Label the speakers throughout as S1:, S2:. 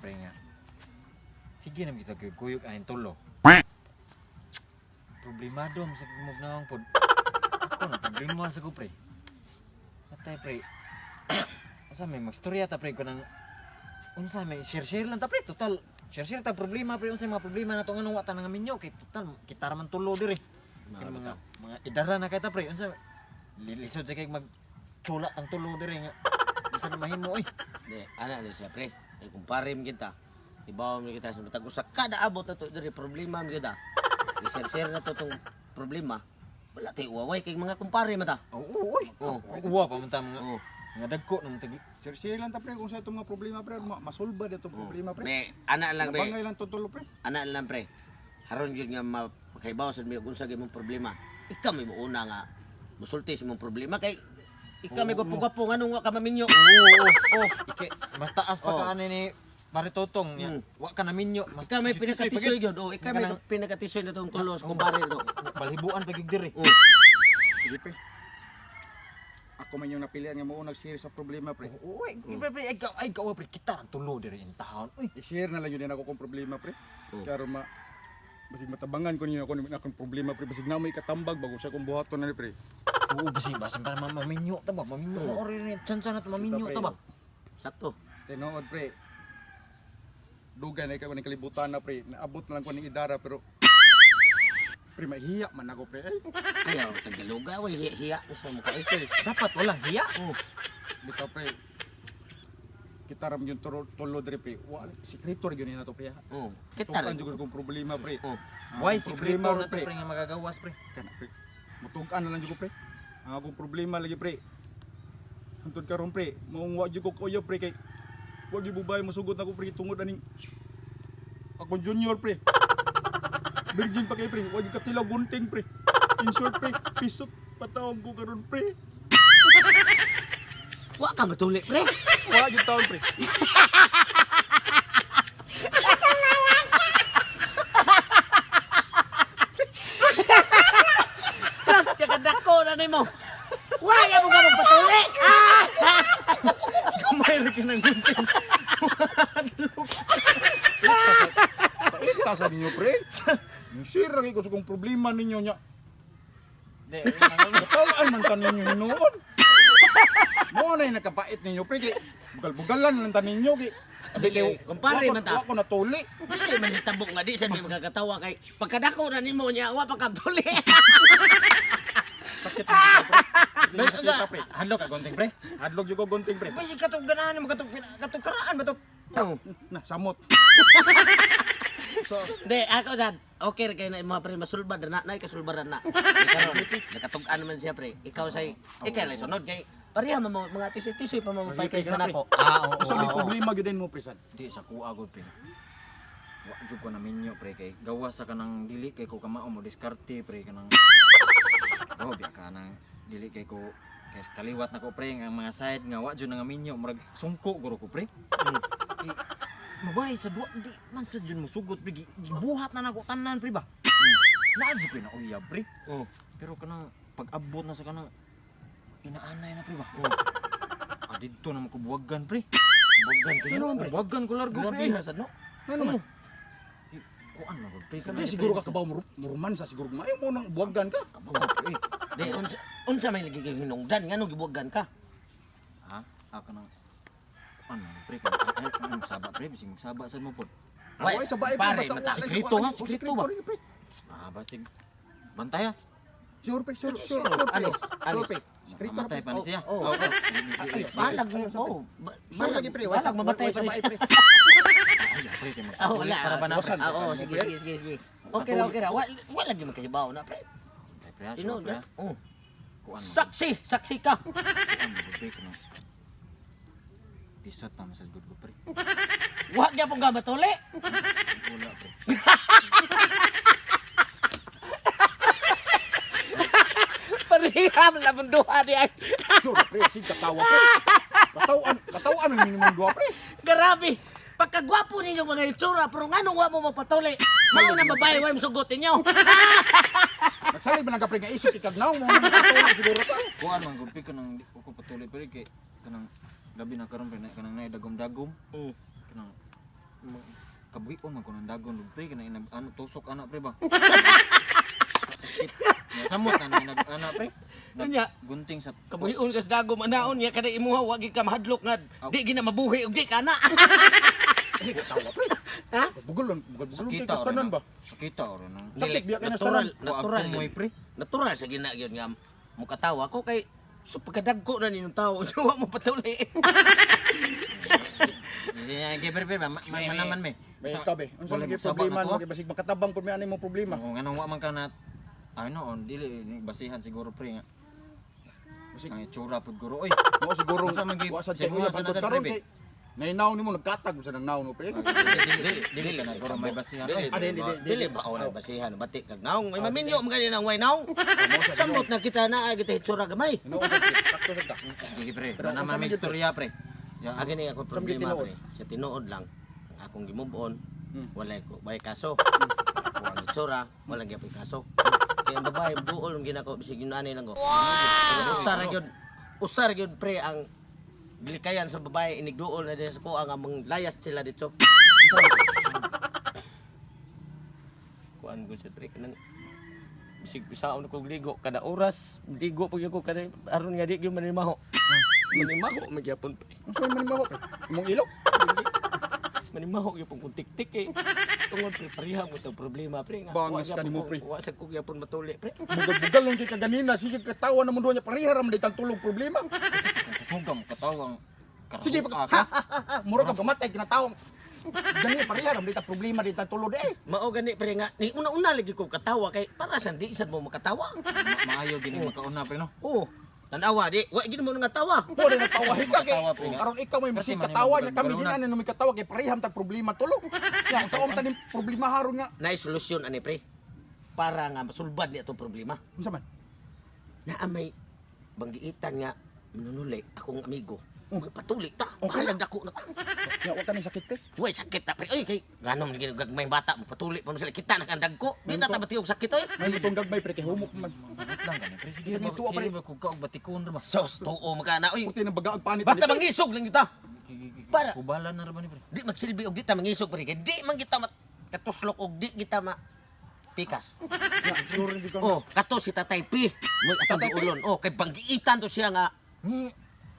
S1: pre nga. Sige na kita kuyog aning tulo. Problemado sa mugnaong pod. Ako na problema sa ko, pre. Atay, pre. Unsa may magstorya ta, pre, kanang unsa may share-share lang ta, pre, total. Share-share ta problema, pre, unsa may mga problema nato nganong wa ta nga minyo kay total kita ra man tulo diri. Kay mga idara na kay ta, pre, unsa lisod sa kay mag chula tang tulo diri nga bisan mahimo oy.
S2: Di, ana ni siya, pre. Ay kumpare mi kita. Ibaw mi kita sa matag usa kada abot na to diri problema mi kita. I-share-share na to tong problema. Wala tay uwaway kay mga kumpare mata.
S1: Oo, oy.
S2: Oo.
S1: Uwa pa man ta mga
S2: Oo.
S1: mga dagko ng tag
S3: Share-share lang ta, pre, kung sa itong mga problema, pre, masolba na itong problema, pre.
S2: Be, ana lang be.
S3: Nabangay lang tutulo, pre.
S2: Ana lang, pre. Haron gyud nga makahibaw sad mi og unsa gyud mong problema. Ikaw may muuna nga musulti sa mong problema kay ikaw may gwapo-gwapo nganong wa ka maminyo.
S1: Oo. Ike, mas taas pa
S2: Oo.
S1: ka ani ni Maritotong niya. Wa ka na minyo. Mas
S2: Ikaw may
S1: tisoy pa
S2: pinakatisoy
S1: gyud.
S2: gyud. Oh, ikaw may
S1: Kanang-
S2: pinakatisoy na tong tulos kumpare to.
S1: Balhibuan pa gyud diri.
S2: Oh.
S3: Sige, pre. Ako man yung napilian nga mo nag-share sa problema, pre.
S1: Oo, ay, pre, pre, ay, ay, kawa, pre, kita ang tulo diri in taon. Uy,
S3: I-share na lang yun din ako kung problema, pre.
S2: Oh.
S3: Kaya ma basig matabangan ko ninyo ako akong problema, pre. Basig na may katambag bago siya kong buhaton na ni, pre.
S1: Oo, basi basin para maminyo ta ba? Maminyo
S2: Oo.
S1: ori ni chance na to maminyo
S3: Kita,
S1: ta ba?
S2: Sakto.
S3: Tinuod, pre. Dugay na ikaw ng kalibutan na, pre. Naabot na lang ko ng idara pero pre, mahiya man ako, pre. Ay,
S2: Ayaw, Tagaluga, way hiya, hiya sa mukha eh.
S1: Dapat walang hiya.
S2: Oh,
S3: bitaw, pre. Kita ram yung tulo dre, pre. Wa sikreto ra gyud ni nato, pre.
S2: Oh. Kita
S3: Tukan
S2: rin.
S3: jud ko kung problema, pre.
S2: Oh.
S3: Ang
S1: Why
S3: akong
S1: si
S3: problema
S1: na
S3: ron,
S1: to, pre, nga magagawas, pre?
S3: Kana, pre. Mutugan na lang jud ko, pre. Ang akong problema lagi, pre. Hantod karon, pre, maong wa jud ko kauyo, pre, kay wa gyud bubay mosugot nako, pre, tungod aning akong junior, pre. Virgin pa kay, pre, wa jud katilaw gunting, pre. In short, pre, pisot patawag ko karon, pre.
S2: Wa ka matuli, pre.
S3: Wa jud taon, pre.
S2: Sus, kakadako na nimo. Wa ya mo ka magpatuli. Ah!
S1: Kamay ra ka ng gunting.
S3: Paita sa ninyo, pre. Yung share ra kay ko sa kong problema ninyo nya.
S1: Di,
S3: Katawaan man ta ninyo hinuon. Mo na yung nakapait ninyo, pre, kay bugal-bugalan lang ta ninyo kay. Abi kay
S2: Kumpare man ta.
S3: Wa ko natuli.
S2: Dili man hitabo nga di sa di makakatawa kay pagkadako na nimo niya wa pa ka tuli.
S3: Sakit man kita, pre. Hindi sakit ta, pre.
S1: Hadlok ka gunting, pre.
S3: Hadlok jud ko gunting, pre.
S1: Basi katong ganahan mo katong katong karaan ba to?
S2: Oh.
S3: Na samot. So,
S2: Di ako sad. Okay ra kay na mga pre masulbad na nay kasulbad na. Karon nakatug-an naman siya, pre. Ikaw say ikaw lay sunod kay pareha man mo mga tisoy-tisoy pa mo kay sa nako.
S1: Ah, oo.
S3: usa may
S1: oo.
S3: problema gyud mo, pre, sad.
S1: Di sa kuha gud, pre. Wa jud ko na minyo, pre, kay gawa sa kanang dili kay ko kamao mo diskarte, pre, kanang Oh, biya ka nang dili kay ko kay kaliwat na ko, pre, nga mga side nga wa jud nga minyo murag sungko guro ko, pre. Eh, mabahay sa duwa di man sa jud mo sugot, pre, gibuhat na nako tanan, pre ba. Naa jud ko na uyab, pre.
S2: Oh.
S1: Pero kanang pag-abot na sa kanang inaanay na, pre ba.
S2: Oh.
S1: Ah, didto na mo ko buwagan, pre. Buwagan kayo.
S3: Ano, pre?
S1: Buwagan ko largo, pre.
S2: Grabe ha sad no.
S3: Ano man?
S1: Eh, kuan man gud, pre.
S3: Di siguro ka kabaw mo romansa siguro maayo mo nang buwagan ka.
S1: Kabaw, pre.
S2: Di unsa unsa may lagi kay hinungdan ngano gibuwagan ka?
S1: Ha? Ako nang kuan man gud, pre. Ay, ay, saba, pre, bisig magsaba sad mo pod.
S2: Way,
S3: Way, sa bae, pre,
S2: pare,
S3: basta
S2: mata.
S3: wa-
S1: Sikreto, ha?
S3: oh,
S1: Sikreto ba?
S3: rin, pre.
S1: Ah, basig bantay ha.
S3: Sure, pre, sure,
S2: Sige,
S3: sure,
S2: sure.
S3: sure, pre.
S2: Alis,
S3: Sure,
S2: alis.
S3: pre. Sikreto ra,
S1: Mamatay
S3: pre.
S1: pa ni siya.
S2: Oh,
S1: Oh,
S3: Ay,
S2: Balag mo.
S3: ay,
S2: Oh,
S3: Sure lagi, pre. Way
S2: Balag
S3: sa-
S2: mamatay
S3: way
S2: pa
S3: sa
S2: ni
S3: bae,
S2: siya.
S3: pre.
S1: Ay, pre, kay
S2: Ah,
S1: magpatuloy
S2: wala.
S1: para ba na, pre?
S3: Wasan.
S2: Ah, oo, sige, sige, sige, sige. Okay ra. Wa wa lagi makahibaw na, pre.
S1: Ay, pre, ha, sure,
S2: Tinuod
S1: pre,
S2: na.
S1: ha.
S2: Oh.
S1: Kuan man gud.
S2: Saksi, saksi ka.
S1: Kuan man gud, pre, kanang pisot pa masad gud ko, pre.
S2: Wa gyapon ka matuli.
S1: Wala, pre.
S2: Pareha man labong duha di ay.
S3: Sure, pre, sig katawa, pre. Katawan, katawan ang minimum duha, pre.
S2: Grabe. Pagkagwapo ninyo mga itsura, pero ngano wa mo mapatuli? Mao na babae wa mo sugot ninyo.
S3: Nagsalig ba lang ka, pre, nga isip ikagnaw mo nang katawa siguro ta.
S1: Kuan man gud, pre, kanang di ko patuloy, pre, kay kanang labi na karon, pre, na kanang naay dagom-dagom. Kanang Kabuhi-on man ko nang dagon og pre kanang inag ano tusok ana pre ba. Sakit. Ya, samot na nang inag ana pre.
S2: Unya.
S1: Gunting sa
S2: Kabuhion kas dagom anaon niya kada imuha wa gid ka mahadlok nga di gina mabuhi og di ka na.
S3: Tawa pre.
S2: Ha?
S3: Bugol bugol bugol kay
S1: Sakita
S3: kastanan ba?
S1: Sakita ora na.
S3: Sakit biya kay
S2: Natural,
S3: nastanan.
S2: natural.
S1: Wa mo pre.
S2: Natural sa gina gyud nga mukatawa ko kay so pagkadagko na ninyong tao wa mo patuli.
S1: Hindi niya ge pre pre manaman me.
S3: May ikaw be. Unsa
S1: Wala
S3: lagi
S1: mo saba
S3: problema
S1: na to,
S3: mo kay basig makatabang pud may ani mo problema.
S1: Oo, nganong wa man ka na ay no, on dili ni basihan siguro pre nga.
S3: Basig
S1: Ang itsura pud guro oy.
S3: mo siguro
S1: Unsa man gi-
S3: wa sad
S1: sa
S3: kay
S1: imuha
S3: uyab
S1: sa
S3: hantod
S1: nasad,
S3: karon
S1: pre,
S3: kay nainaw nimo nagkatag sa nang naon mo pre.
S1: Dili dili ka na guro may basihan.
S2: Dili,
S1: Oy.
S3: Ah, dili, dili,
S2: dili ba o basihan bati kag naong may maminyo man gani nang way naong. Samot na kita na ay kita hitsura gamay.
S3: Hinoon sad pre. Sakto sad ta.
S1: Sige pre,
S3: Pero
S1: manaman
S3: unsa man
S1: may
S3: gyud, pre?
S1: istorya pre. Ya,
S2: Akin ni ako
S3: Samgit
S2: problema
S3: tinuod.
S2: pre. Sa tinuod lang ang akong gimove on walay ko bay kaso. Ako ang itsura, wala gyapon kaso. Kaya ang babae duol ang ginako bisig yun ani lang ko. Wow. Usara gyud. Usara gyud pre ang gilikayan sa babae inigduol na din sa kuha nga manglayas sila dito. Kuan ko sa pre kanang bisig bisaon ko ligo kada oras ligo pag ko kada aron nga di gyud manimaho. Manimaho magyapon pre.
S3: Unsa man nimo pre? Imong ilok.
S2: Manimaho gyud pong kung tik-tik eh. Tungod pre pareha mo tong problema pre nga.
S3: Bangas
S2: Wa
S3: ka nimo,
S2: gyapon
S3: pre.
S2: Wa sa ko gyapon matuli pre.
S3: Bugal-bugal lang kay kaganina sige katawa na mundo niya pareha ra man day tulog problema.
S1: Kusog ka mo katawang.
S3: Sige pag ha ha ha, ha mura ka kamatay kinatawang. Gani pareha ra man day ta problema day tulog eh.
S2: Mao gani pre nga ni una-una lagi ko katawa kay para sa di sad mo makatawa.
S1: Maayo gini makauna pre no.
S2: Oh, tanawa di wa gid mo nga tawa.
S3: Mo rin natawahin ka kay
S1: Katawa, pre, nga.
S3: aron ikaw may
S1: Kasi
S3: masig
S1: man
S3: katawa
S1: imong
S3: niya kami din
S1: bugal-bugalunan.
S3: ano may katawa kay pareham tag problema tulog. Ya sa om tanim problema haron nga.
S2: Naay solusyon ani pre para nga masulbad ni atong problema.
S3: Unsa man?
S2: Naa may banggiitan nga manunuli akong amigo. Magpatuli ta.
S3: Okay.
S2: Okay. Dako na ta.
S3: Ya wa ka ni sakit pre.
S2: Way sakit ta pre. Oy kay ganom gid gagmay bata mo patuli pa man sila kita na kang dagko. Di ta ta batiyog sakit oy.
S3: May lutong gagmay pre kay humok man.
S1: Mabuot lang gani pre. Sige
S3: Sige,
S1: ba
S3: tuwa, pre.
S1: sige ba kung ka og batikon ra ba.
S2: Sos tuo makana oy.
S3: Puti ng baga ang panit.
S2: Basta mangisog lang kita. Para.
S1: Kubalan na ra ba ni pre.
S2: Di magsilbi og di ta mangisog pre kay di man kita mat katuslok og di kita ma pikas.
S3: Ya, sure hindi ka.
S2: Oh, kato si Tatay P. Moy atong
S3: Tatay P?
S2: duolon. Oh, kay banggiitan to siya nga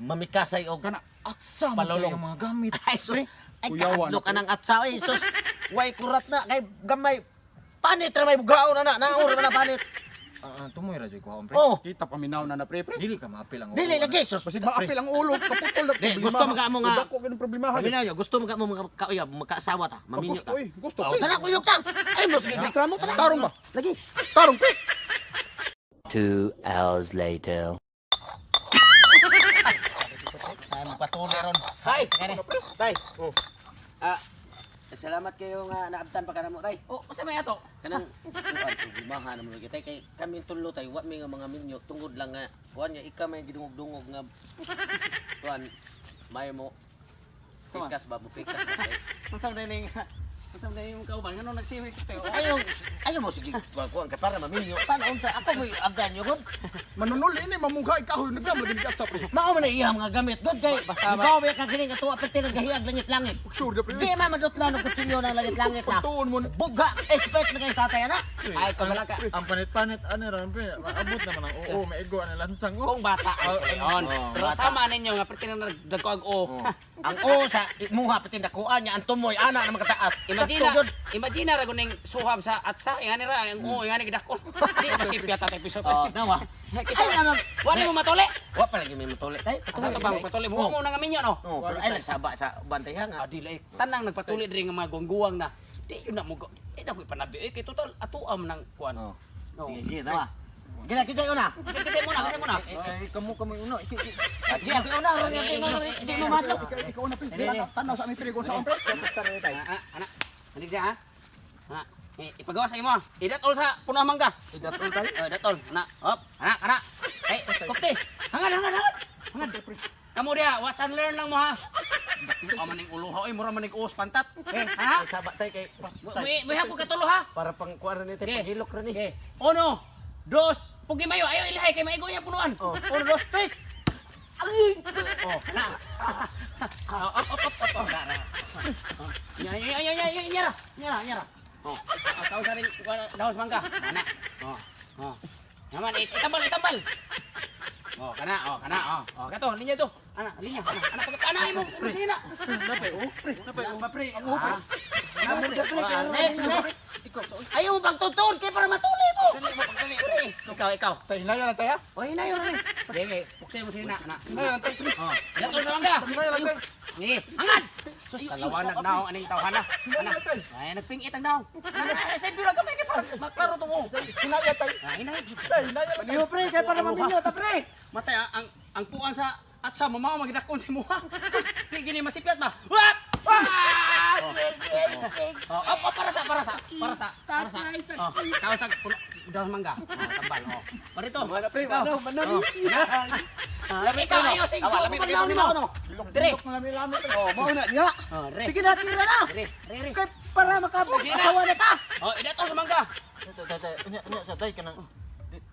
S2: mamikasay og
S3: Kana
S1: Atsa man
S2: Palolong.
S1: kayo mga gamit.
S2: Ay sus. Ay
S3: Kuyawan
S2: kaadlok
S3: na,
S2: ka ng atsa oy sus. Way kurat na kay gamay. Panit ra may bugaon na na. Naor na panit.
S1: Ah, tumoy ra jud kuhaon pre.
S2: Oh,
S3: kita paminaw na na pre pre.
S1: Dili ka maapil ang
S2: dili
S1: ulo,
S2: lagi sus.
S3: Basig maapil ang ulo, kaputol na
S2: Di, gusto mo ka mo nga-
S3: Dako gyud problema.
S2: Kami na yo, gusto mo ka mo mga kauyab, makaasawa ta, maminyo
S3: Gusto
S2: ta.
S3: eh, gusto
S2: Oh,
S3: pre.
S2: tara kuyog ta. Ay mo sige reklamo ta.
S3: Tarong ba?
S2: Lagi.
S3: Tarong pre.
S4: 2 hours later.
S2: Ay magpatuloy ron. Hay, tay. Oh. Ah, salamat kayo nga naabtan pa kanamo tay.
S5: Oh, unsa may ato?
S2: Kanang kuan problemaha naman lagi tay kay kami tulo tay wa mi nga mga minyo tungod lang nga kuan nga ika may gidungog-dungog nga kuan may mo pikas ba mo pikas ba tay.
S5: Unsa man ning unsa man ning kauban ngano nagsiwit tayo?
S2: Ayaw ayaw mo sige kuan kuan kay para maminyo. Paano unsa ako mo'y agdan yo gud.
S3: Manunol ini mamungha ikaw nagam lagi ni atsa pre.
S2: Mao man na iya mga gamit gud kay
S5: Basta ba-
S2: ibaw ba ka kini nga tuwa pati nang gahiag langit-langit.
S3: Sure na pre.
S2: Di ma madutlan og kutsilyo ng langit-langit na.
S3: Pagtuon mo na.
S2: Bugha expert na kay tatay ana.
S5: Ay, kabala ka.
S1: Ang panit-panit ano ra pre. Maabot naman ang oo, maigo ang lansang oh.
S5: Kung bata ang yon.
S2: Oh,
S5: Pero
S2: bata.
S5: sama ninyo nga perti na nagdagko o.
S2: Ang o sa imuha pati dakuan niya ang tumoy ana na makataas.
S5: Imagine
S2: Sakto gyud.
S5: imagine ra guning suhab sa atsa ingani ra ang o ingani gidakon. Di masipya tatay piso.
S2: Oh, nawa.
S5: Kisa
S2: Ay, naman.
S5: wala mo matuli.
S2: Wa pa lagi may matuli tay.
S5: Asa to bang patuli mo mo na nga minyo no.
S2: Oh, pero ay nagsaba sa bantay ha nga.
S5: Ah, dili eh. Tanang nagpatuli diri nga mga guwang na. Di yun na mo di na ko ipanabi eh kay total atuam ng kuan.
S2: Oh.
S5: No.
S2: Sige, sige, nawa. Gila kita una.
S5: Kasi kasi mo na, kasi mo na.
S1: Ay, kamo kamo una. Iki iki.
S2: Ah, sige, ako una ron nga di mo madlok.
S3: Ikaw na pre. Tanaw sa amin pre kung saan pre.
S5: Ah, ah, anak. Hindi siya ha. Ha. Eh, ipagawa sa imo. Idatol sa puno ang mangga.
S2: Idatol tay.
S5: Oh, datol. Anak. Hop, anak, anak. Eh, kokte. Hangan, hangan, hangan. Hangan. Kamu dia, watch and learn lang mo ha. Dako man ning ulo ha, oy, mura man ning uos pantat. Eh, ha?
S2: Ay saba tay kay
S5: Muhi, muhi ko katulo ha.
S2: para pang kuan ni tay
S5: Okay.
S2: paghilok ra ni.
S5: Okay. Uno, dos, pugi mayo, ayo ilahay kay maigo niya punuan.
S2: Oh.
S5: Uno, dos, tres. Ay! Oh, na. Oh, up, up, up, up, up. Na, na. Nya nya nya nya nya nya nya nya. Oh, tao sa rin dahos mangga. Ana. Oh. Oh. Naman itambal itambal. Oh, kana, oh, kana, oh. Oh, kato, linya to. Ana, linya, ana, ana pag ana imo, sige na.
S1: Napay oh. Napay oh.
S3: Pre, ang upo.
S5: Ah, next, next. Ayaw mo pagtutuon kay para matuli mo.
S1: Dali mo pagdali.
S5: Pre, ikaw, ikaw.
S3: Tay, hinaya lang tayo.
S5: Oh, hinayon na ni. Sige, puksay mo sila na.
S3: Hinaya lang tayo. Pre.
S5: Oh, dato sa mangga.
S3: Hinaya lang tayo.
S5: Sige, hangad. Sus, talawanag na ang aning tawhana. Ana. Ay, nagpingit ang naong. Ana, sa lang kami kay para maklaro to mo.
S3: Hinaya tayo.
S5: Ah, hinayon.
S3: Tay, hinaya lang tayo.
S5: pre, kay para maminyo ta pre. Matay ang puan sa at sa mamaw magdakon si muha. Di gini masipyat ba? Wap! Ah! Oh, oh, oh, para sa para sa para sa para sa. Oh, tao sa puno daw mangga. Oh, tambal oh. Parito.
S1: Mana pre,
S5: Ikaw.
S1: mana mana.
S5: Oh. Lami ikaw ayo sing ko man nimo. Dire.
S3: Bilok na lami-lami.
S1: Oh, mao na niya.
S5: Oh, re.
S4: Sige na, tira na!
S5: Re, re, re.
S4: Kay para makapasawa na ta!
S5: Oh, idato sa mangga.
S1: Tay tay tay, unya unya sa tay kanang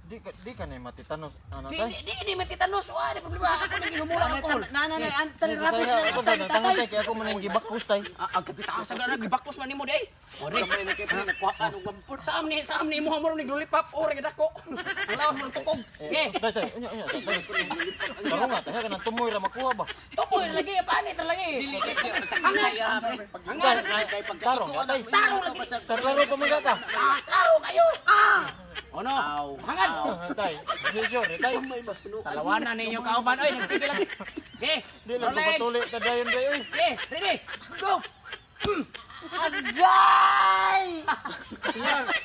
S1: di ka na matitanos ana
S5: Di
S1: tay.
S5: di di matitanos wa di problema ako nang gihumula ako.
S4: Na, na, na, ang talirapis
S1: Tay,
S4: na
S1: ako
S4: ito ni
S1: ba
S4: tatay!
S1: tangan tay kay ako man ang gibakos tay.
S5: Ah, ang kapitaas ang gibakos man nimo di ay. O re. Nagkuhaan og wampor. Saam ni mo mo ni lollipop o re dako. Ang lawas mo tukog. Ge.
S1: Tay tay, unya unya sa tay. Tarong nga tay kanang tumoy ra makuha ba.
S5: Tumoy lagi panit ra lagi. Hangad. Hangad.
S1: Tarong nga tay.
S5: Tarong lagi.
S1: Tarlaro pa man ka.
S5: Ah, klaro kayo. Ah. Ono. Hangad.
S1: Ah, Tay, sure tay.
S5: Talawanan ninyo kauban oy nagsige lagi. Ge.
S1: Di lang ko
S5: Rolling.
S1: patuli ta dayon day oy.
S5: Ge, ready. Go.
S4: Agay!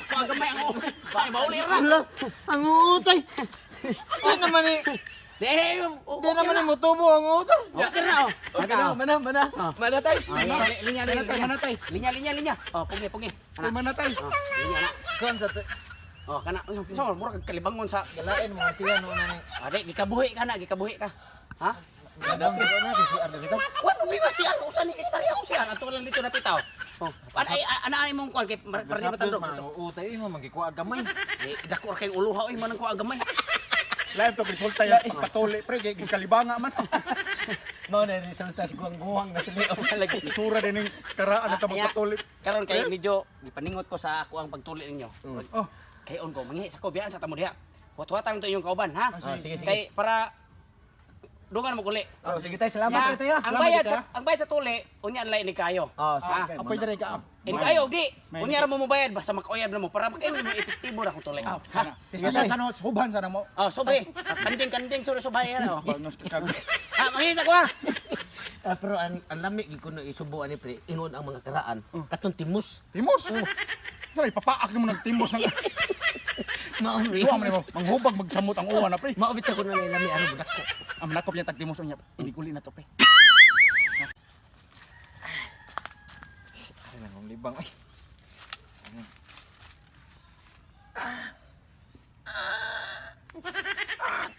S5: Kuha gamay ang ulo. Ay, mauli ra.
S1: Ang utay. Di naman ni
S5: Di,
S1: di naman ni motubo ang utay.
S5: Okay na oh. Okay na,
S1: mana mana. Mana tay.
S5: Linya, linya, linya. Linya, linya, linya. Oh, pungi, pungi.
S3: Pre,
S5: Ana.
S3: mana tay.
S5: Oh, linya na.
S1: Kan sa tay.
S5: Oh, kana. So, mura kag kalibangon sa
S1: Galain mo ang tiyan no na ni.
S5: Ade, gikabuhi ka na, gikabuhi ka. Ha?
S1: Madam ko na si CR dito.
S5: Wa problema si ano usa ni hektarya ko siya. Ato lang dito na pitaw. Oh, ana ay ana ay mong kuan kay para di matandog.
S1: Ang utay mo magikuha gamay.
S5: Eh, dako ra kay uluha oy manang kuha gamay.
S3: Lain to resulta yan pagpatuli pre kay gikalibanga man.
S2: Mao na resulta sa guwang-guwang na tuli o lagi.
S3: Isura din ning karaan na ta magpatuli.
S5: Karon kay medyo gipaningot ko sa ako ang pagtuli ninyo.
S3: Oh,
S5: Kay on ko manghi sa ko biyaan sa tamo diha. Huwat-huwatan to inyong kauban ha.
S2: Ah, sige, sige.
S5: Kay para dungan mo guli.
S4: Oh, sige tay, salamat
S5: Ya,
S4: tayo.
S5: ang bayad sa ang bayad sa tuli, unya lain ni kayo.
S4: Oh,
S5: Ah,
S4: sige.
S3: apoy dere ka.
S5: Ini kayo di.
S3: May-
S5: Unya ra mo mobayad basta makauyab na mo para makaingon mo epektibo ra kung tuli.
S3: Ah,
S5: Ha?
S3: Tista sa sana hubhan sana mo.
S5: Oh, sobre. Kanding-kanding sobre subay ra oh.
S3: Bangos ka.
S5: Ha, mangisa ko ha.
S2: Ah, pero ang lami gid kuno isubo ani pre, ingon ang mga karaan. Katong timos.
S3: Timos. Ay, papaak nimo ng timos ng
S2: Mao ni.
S3: Duwa man nimo, manghubag magsamot ang uwan na pre.
S2: Mao bitaw kuno na lami aron dako.
S3: Ang nakop niya tag timos unya. Hindi kuli na to pre.
S1: Ay nang libang ay.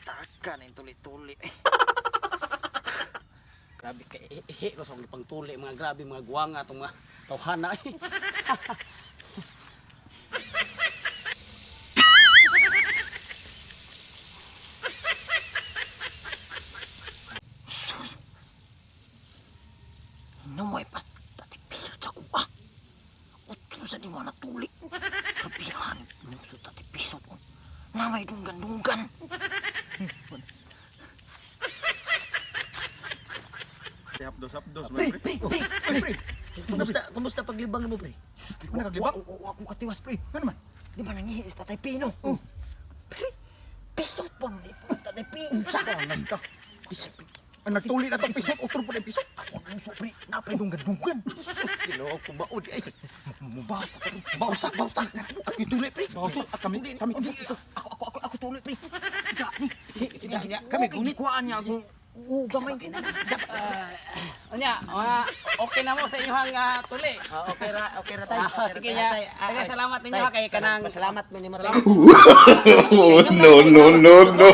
S1: Taka na yung tuli-tuli.
S5: Grabe kay ihi ko sa akong pangtuli mga grabe mga guwanga tong mga tawhana eh.
S4: Namoy pa, tati pisot sa kuha. Utro sa di mo natuli. Grabihan, nuso tati pisot. Namay dunggan-dunggan.
S3: Hapdos hapdos man pre.
S4: Pre, pre,
S3: Ay, pre.
S2: Kumusta kumusta paglibang mo pre?
S3: Ano kaglibang?
S4: Wa ko katiwas, pre.
S3: Ano man?
S4: Di ba nangihi si Tatay Pino? Oh. Pre, pisot pa man ni Tatay Pino. Sa
S3: Angas ka. Ang nagtuli na tong pisot, utro po na yung pisot.
S4: Ako nuso, pre. Napay dunggan-dunggan.
S2: Ginoo ko baod ay.
S4: Mubawas pa, pre. Bawas ta, bawas ta.
S2: Ako tuli pre.
S3: Bawas ta, kami kami.
S4: Ako, ako, ako, ako tuloy, pre. Ika, ni.
S2: Kami gunit.
S4: Kuhaan niya akong gamay.
S5: Unya, mga okay na mo sa inyong tuli.
S2: Ah, okay ra tay.
S5: Ah, sige nya. Sige, salamat ninyo ha kay kanang
S2: Salamat mi nimo tay.
S6: Oh, no, no, no, no.